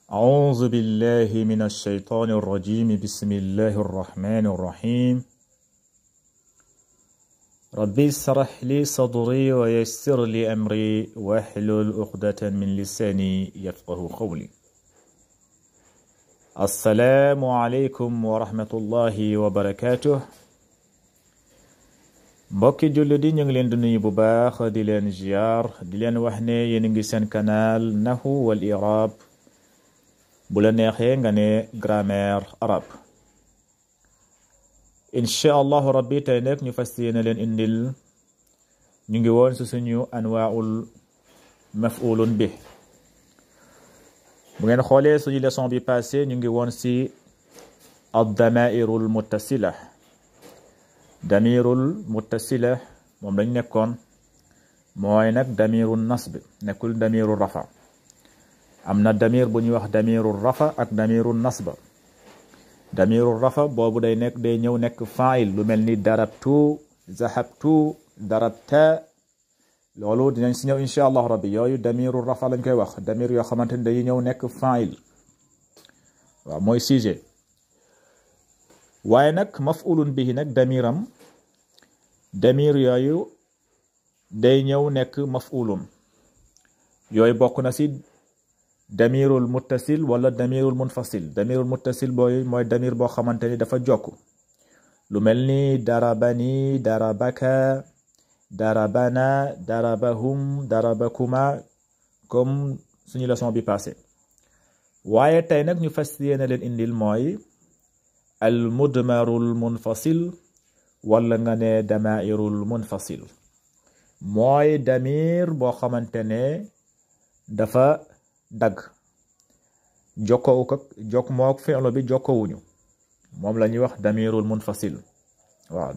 أعوذ بالله من الشيطان الرجيم بسم الله الرحمن الرحيم ربي اشرح لي صدري ويسر لي أمري واحلل عقدة من لساني يفقه قولي السلام عليكم ورحمة الله وبركاته mbokki jullit yi ñu ngi leen di nuyu bu baax di leen ziar di leen wax ne yéen a ngi seen canal Nahwu wal I'rab bu la neexee nga ne grammaire arabe incha allahu rabbi tey nag ñu fas yéene leen indil ñu ngi woon si suñu anwaa'ul maf'ulun bi bu ngeen xoolee suñu leçon bi passé ñu ngi woon si ad-damaa'irul muttasila damirul muttasila moom lañ nekkoon mooy nag damirul nasb nekkul damirul rafa am na damir bu ñuy wax damirul rafa ak damirul nasba damirul rafa boobu day ñëw nekk fa'il lu mel ni darabtu zahabtu darabta loolu dinañ si ñëw insha allah rabbi yooyu damirul rafa lañ koy wax damir yoo xamante ni day ñëw nekk fa'il waaw mooy sujet waaye nag maf'ulun bihi nag damir yooyu day ñëw nekk maf'ulun yooyu bokk na si damirul muttasil wala damirul munfasil damirul muttasil mooy damir boo xamante ni dafa jokk lu mel ni darabani darabaka darabana darabahum darabakuma comme suñu leçon bi passé waaye tey nag ñu fas yéene leen indil mooy al mudmarul munfasil wala nga ne damairul munfasil mooy damir boo xamante ne dafa dagg jokk mook fi'lu bi jokkowuñu moom la ñuy wax damirul munfasil waaw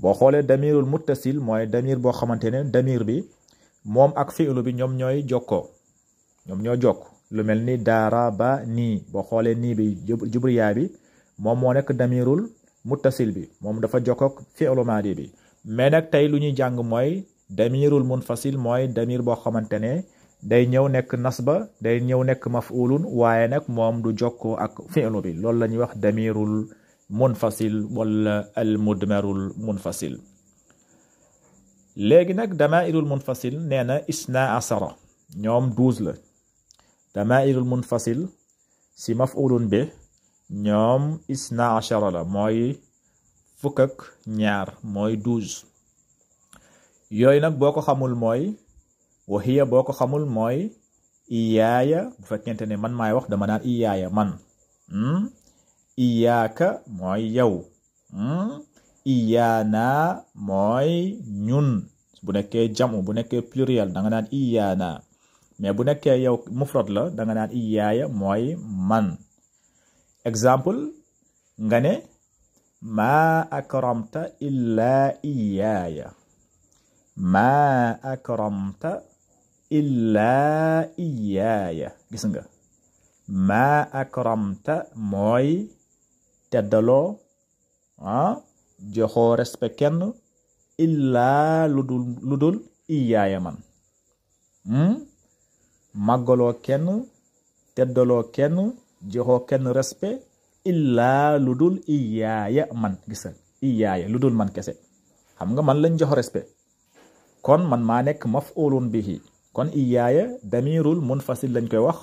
boo xoolee damirul muttasil mooy damir boo xamante ne damir bi moom ak fi'lu bi ñoom ñooy jokkoo ñoom ñoo jokk lu mel ni daraba nii boo xoolee nii bi jubriyaa bi moom moo nekk damirul muttasil bi moom dafa jokkook fi'lu maadi bi mais nag tey lu ñuy jàng mooy damirul munfasil mooy damir boo xamante ne day ñëw nekk nasba day ñëw nekk maf'ulun waaye nag moom du jokkoo ak fi'lu bi loolu la ñuy wax damirul munfasil wala al mudmarul munfasil léegi nag damairul munfasil nee na isna asara ñoom 12 la damairul munfasil si maf'ulun bi ñoom isna ashara la mooy fukk ak ñaar mooy 12 yooyu nag boo ko xamul mooy waxiya boo ko xamul mooy iyaaya bu fekkente ne man maay wax dama naan iyaaya man iyaaka mooy yow iyaana mooy ñun bu nekkee jamu bu nekkee pluriel da nga naan iyaana mais bu nekkee yow mufrad la da nga naan iyaaya mooy man exemple nga ne maa akramta illaa iyaaya maa akramta illaa iyaaya gis nga maa akramta mooy teddaloo joxoo respect kenn illaa lu dul iyaaya man màggaloo kenn teddaloo kenn joxoo kenn respect illaa lu dul iyaaya man gis nga iyaaya lu dul man kese xam nga man lañ jox respect kon man maa nekk maf'ulun bihi kon iyaaya damirul munfasil lañ koy wax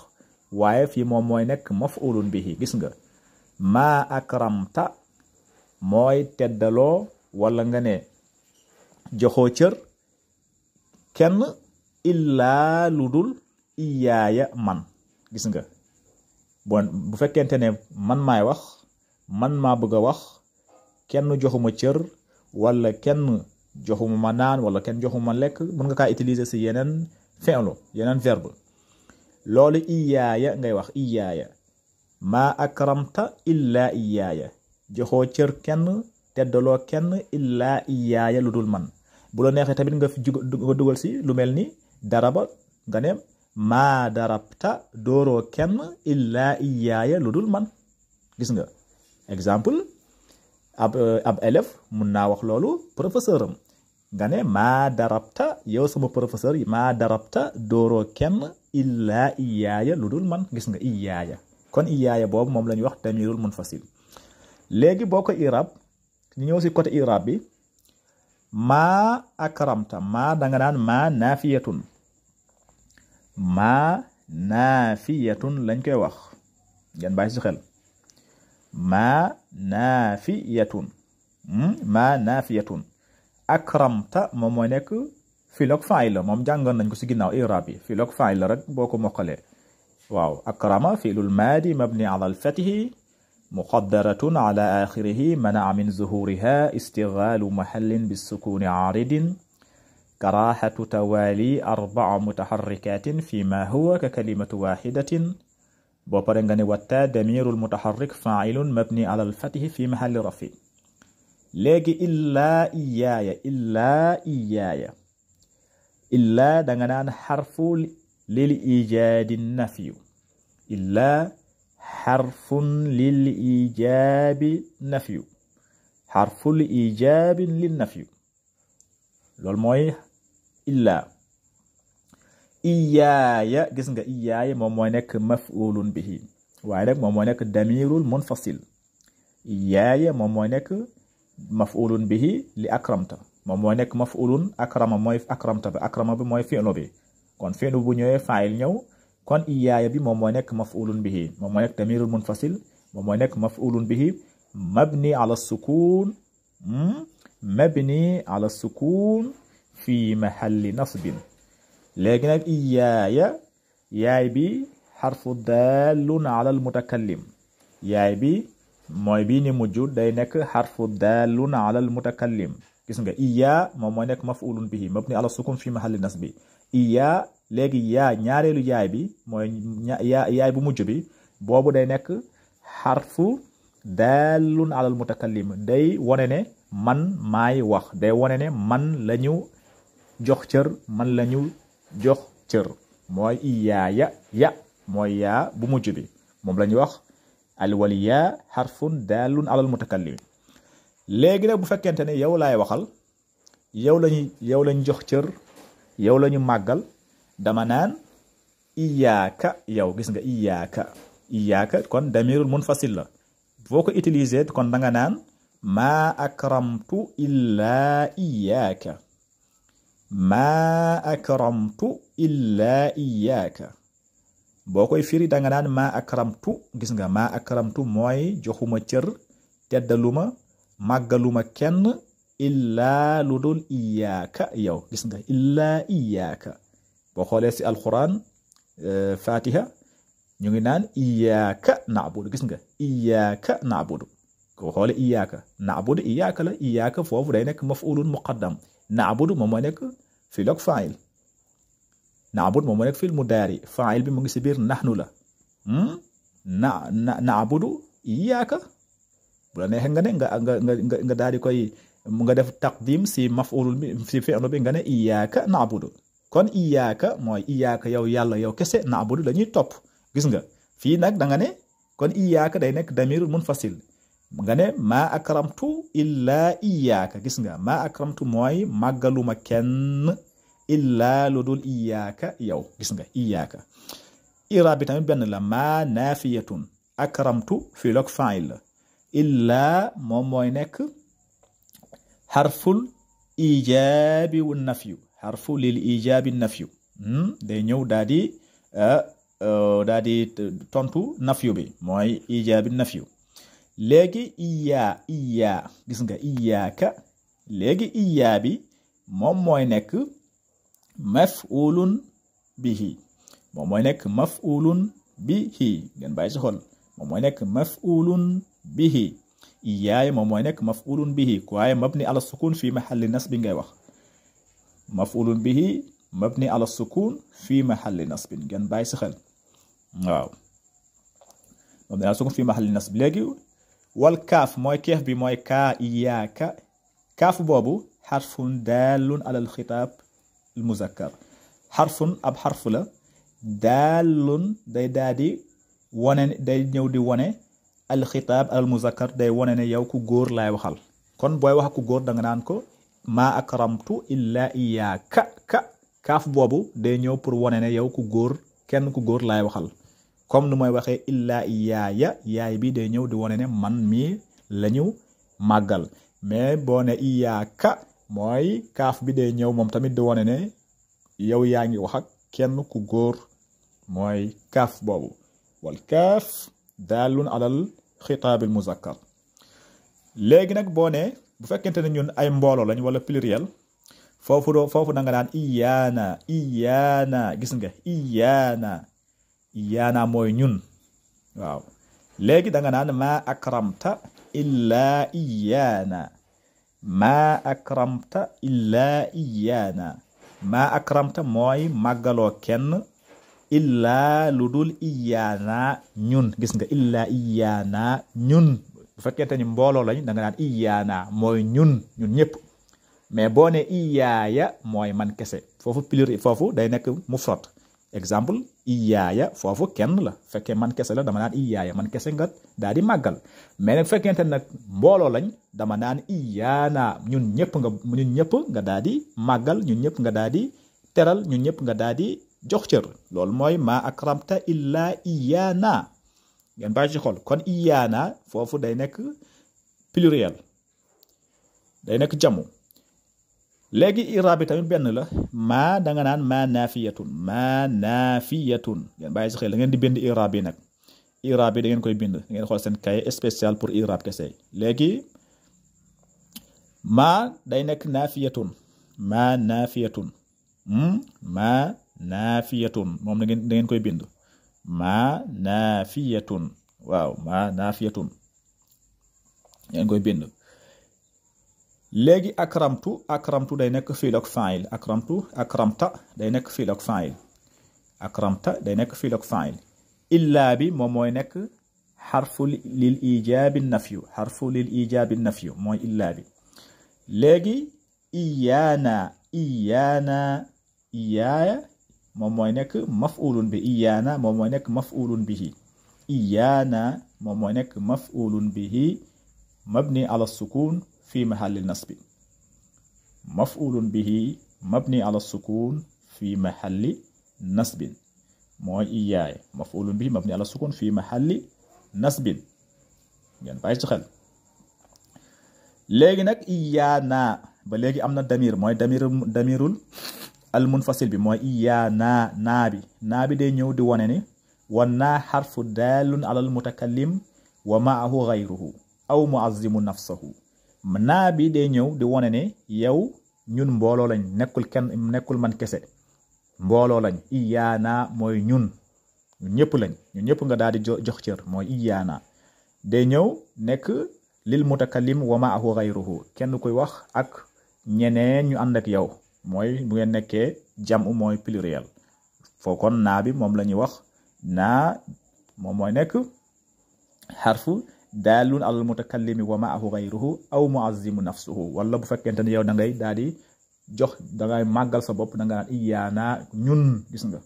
waaye fii moom mooy nekk maf'ulun bihi gis nga maa akramta mooy teddaloo wala nga ne joxoo cër kenn illaa lu dul iyaaya man gis nga bon bu fekkente ne man maay wax man maa bëgg a wax kenn joxuma cër wala kenn joxuma ma naan wala kenn joxuma lekk mën nga kaa utiliser si yeneen fi'lu yeneen verbe loolu iyaaya ngay wax iyaaya maa akramta illaa iyaaya joxoo cër kenn teddaloo kenn illaa iyaaya lu dul man bu la neexee tamit nga dugal si lu mel ni daraba nga ne maa darabta dooroo kenn illaa iyaaya lu dul man gis nga exemple ab élève mun naa wax loolu professeur am nga ne maa darabta yow sama professeur yi maa darabta dooroo kenn illaa iyaaya lu dul man gis nga iyaaya kon iyaaya boobu moom la ñuy wax damirul munfasil léegi boo ko irab ñu ñëw si côté irab bi maa akramta maa danga naan maa naafiyatun lañ koy wax ngeen bàyyi si xel maa naafiyatun akramta moom mooy nekk filoog fa'il la moom jàngoon nañ ko si ginnaaw i'rab yi filoog fa'il la rek boo ko mokkalee waaw akrama fi'lul maadi mabni ala al-fathi muqaddaratun ala akhirihi mana'a min zuhuriha istighalu mahallin bis-sukuni 'aridin karahatu tawali 4 mutaharrikatin fima huwa ka kalimatu wahidatin boo pare nga ne watta damirul mutaharrik fa'ilun mabni ala al-fathi fi mahalli rafi léegi illaa iyaaya danga naan xarfu lil ijaadi nafyu illaa xarfun lil ijaabi nafyu xarful ijaabin lin nafyu loolu mooy illaa iyaaya gis nga iyaaya moom mooy nekk maf'ulun bihi waaye nag moom mooy nekk damirul munfasil iyaaya moom mooy nekk maf'ulun bihi li akramta moom mooy nekk maf'ulun akrama mooy akramta bi akrama bi mooy fi'lu bi kon fi'lu bu ñëwee fa'il ñëw kon iyaaya bi moom mooy nekk maf'ulun bihi moom mooy nekk damirul munfasil moom mooy nekk maf'ulun bihi mabni ala sukun fi mahalli nasbin léegi nag iyaaya yaay bi xarfu daalun ala al mutakallim yaay bi mooy bii ni mujj day nekk xarfu daalun ala al mutakallim gis nga iyaa moom mooy nekk maf'ulun bihi mabni ala sukun fi mahalli nasbi iyaa léegi yaa ñaareelu yaay bi mooy yaay bu mujj bi boobu day nekk xarfu daalun ala al mutakallim day wone ne man maay wax day wone ne man lañu jox cër man lañu jox cër mooy iyaaya ya mooy yaa bu mujj bi moom la ñuy wax alwaliya xarfun daalun alal mutakallim léegi nag bu fekkente ne yow laay waxal yow lañu jox cër yow lañu màggal dama naan iyaaka yow gis nga iyaaka kon damirul munfasil la boo ko utiliser kon da nga naan maa akramtu illaa iyaaka maa akramtu illaa iyaaka boo koy firi da nga naan maa akramtu gis nga maa akramtu mooy joxuma cër teddaluma màggaluma kenn illaa lu dul iyaaka yow gis nga illaa iyaaka boo xoolee si alquran fatiha ñu ngi naan iyaaka na'budu gis nga iyaaka na'budu boo xoolee iyaaka na'budu iyaaka la iyaaka foofu day nekk maf'ulun muqaddam na'budu moom mooy nekk filoog fa'il na'budu moom mooy nekk fil mudaari fa'il bi mu ngi si biir nahnu la na'budu iyaaka bu la neexee nga ne nga daal di koy nga def taqdim si maf'ulun bi si fi'lu bi nga ne iyaaka na'budu kon iyaaka mooy iyaaka yow yàlla yow kese na'budu la ñuy topp gis nga fii nag da nga ne kon iyaaka day nekk damirul munfasil nga ne maa akramtu illaa iyaaka gis nga maa akramtu mooy màggaluma kenn illaa lu dul iyaaka yow gis nga iyaaka iraab bi tamit benn la maa naafiyatun akramtu filoog fa'il la illaa moom mooy nekk xarful ijaabi wa nafyu xarfu lil ijaabi nafyu day ñëw daal di tontu nafyu bi mooy ijaabi nafyu léegi iyaa gis nga iyaaka léegi iyaa bi moom mooy nekk maf'ulun bihi moom mooy nekk maf'ulun bihi ngeen bàyyi si xol moom mooy nekk maf'ulun bihi iyaaya moom mooy nekk maf'ulun bihi waaye mabni ala sukun fi mahalli nasbi ngay wax maf'ulun bihi mabni ala sukun fi mahalli nasbi ngeen bàyyi si xel waaw mabni ala sukun fi mahalli nasbi léegi wal kaaf mooy keef bi mooy kaa iyaaka kaaf boobu xarfun daalun alal xitaab al muzakkar xarfun ab xarfu la daalun day daal di wone day ñëw di wone al xitaab al muzakkar day wone ne yow ku góor laay waxal kon booy wax ku góor da nga naan ko maa akramtu illa iyaaka kaaf boobu day ñëw pour wane ne yow ku góor kenn ku góor laay waxal comme nu mooy waxee illa iyaaya yaay bi day ñëw di wane ne man mii lañu màggal mais boo ne iyaaka mooy kaaf bi day ñëw moom tamit di wane ne yow yaa ngi wax ak kenn ku góor mooy kaaf boobu wal kaaf daalun alal xitaabil muzakkar léegi nag boo ne bu fekkente ne ñun ay mbooloo lañ wala pluriel foofu da nga daan iyaana gis nga iyaana mooy ñun waaw léegi da nga naan maa akramta illaa iyaana maa akramta mooy màggaloo kenn illaa lu dul iyaana ñun gis nga illaa iyaana ñun bu fekkente ni mbooloo lañ da nga naan iyaana mooy ñun ñëpp mais boo ne iyaaya mooy man kese foofu day nekk mufrad exemple iyaaya foofu kenn la fekkee man kese la dama naan iyaaya man kese nga daal di màggal mais nag fekkente nag mbooloo lañ dama naan iyaana ñun ñëpp nga daal di màggal ñun ñëpp nga daal di teral ñun ñëpp nga daal di jox cër loolu mooy maa akramta illaa iyaana ngeen bàyyi ci xol kon iyaana foofu day nekk pluriel day nekk jamu léegi iraab bi tamit benn la maa da nga naan maa naafiyatun ngeen bàyyi ci xel da ngeen di bind iraab bi nag iraab bi da ngeen koy bind da ngeen xool seen cahier spécial pour iraab kese léegi maa day nekk naafiyatun maa naafiyatun moom da ngeen koy bind maa naafiyatun waaw maa naafiyatun ngeen koy bind léegi akramtu day nekk fiil ak fa'il akramta day nekk fiil ak fa'il illaa bi moom mooy nekk xarfu lil ijaabi nafyu mooy illaa bi léegi iyaaya moom mooy nekk maf'ulun bi iyaana moom mooy nekk maf'ulun bihi mabni ala sukun fi mahalli nasbi maf'ulun bihi mabni ala sukun fi mahalli nasbin mooy iyaaya maf'ulun bihi mabni ala sukun fi mahalli nasbin ngeen bàyyi ci xel léegi nag iyaana ba léegi am na damir mooy damirul al munfasil bi mooy iyaana naa bi day ñëw di wane ni wan naa xarfu daalun alal mutakallim wa maahu ghayruhu aw muazzimu nafsahu naa bi day ñëw di wane ne yow ñun mbooloo lañ nekkul man kese mbooloo lañ iyaana mooy ñun ñëpp nga daal di jox cër mooy iyaana day ñëw nekk lil mutakallim wa maahu ghayruhu kenn koy wax ak ñeneen ñu ànd ak yow mooy bu ngeen nekkee jam'u mooy pluriel foo kon naa bi moom la ñuy wax naa moom mooy nekk xarfu daalun alal mutakallimi wa maahu ghayruhu aw muazzimu nafsuhu wala bu fekkente ne yow da ngay daal di jox da ngay màggal sa bopp da nga naan iyaana ñun gis nga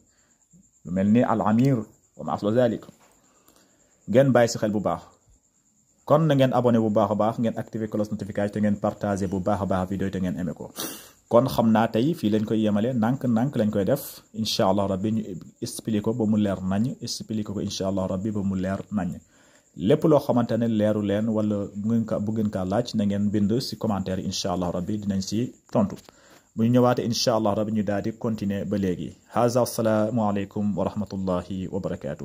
lu mel ni al amir wa ma asla zalik ngeen bàyyi si xel bu baax kon na ngeen abonné bu baax a baax ngeen activer cloche notification te ngeen partager bu baax a baax vidéo te ngeen aimé ko kon xam naa tey fii lañ koy yemale nànk lañ koy def incha allah rabbi ñu expliquer ko ba mu leer nañ expliquer ko incha allah rabbi ba mu leer nañ lépp loo xamante ne leeru leen wala bu ngeen kaa laaj na ngeen bind si commentaire yi incha allah rabbi dinañ si tontu bu ñu ñëwaatee incha allah rabbi ñu daal di continuer ba léegi haza assalaamu aleykum wa rahmatullahi wa barakaatu.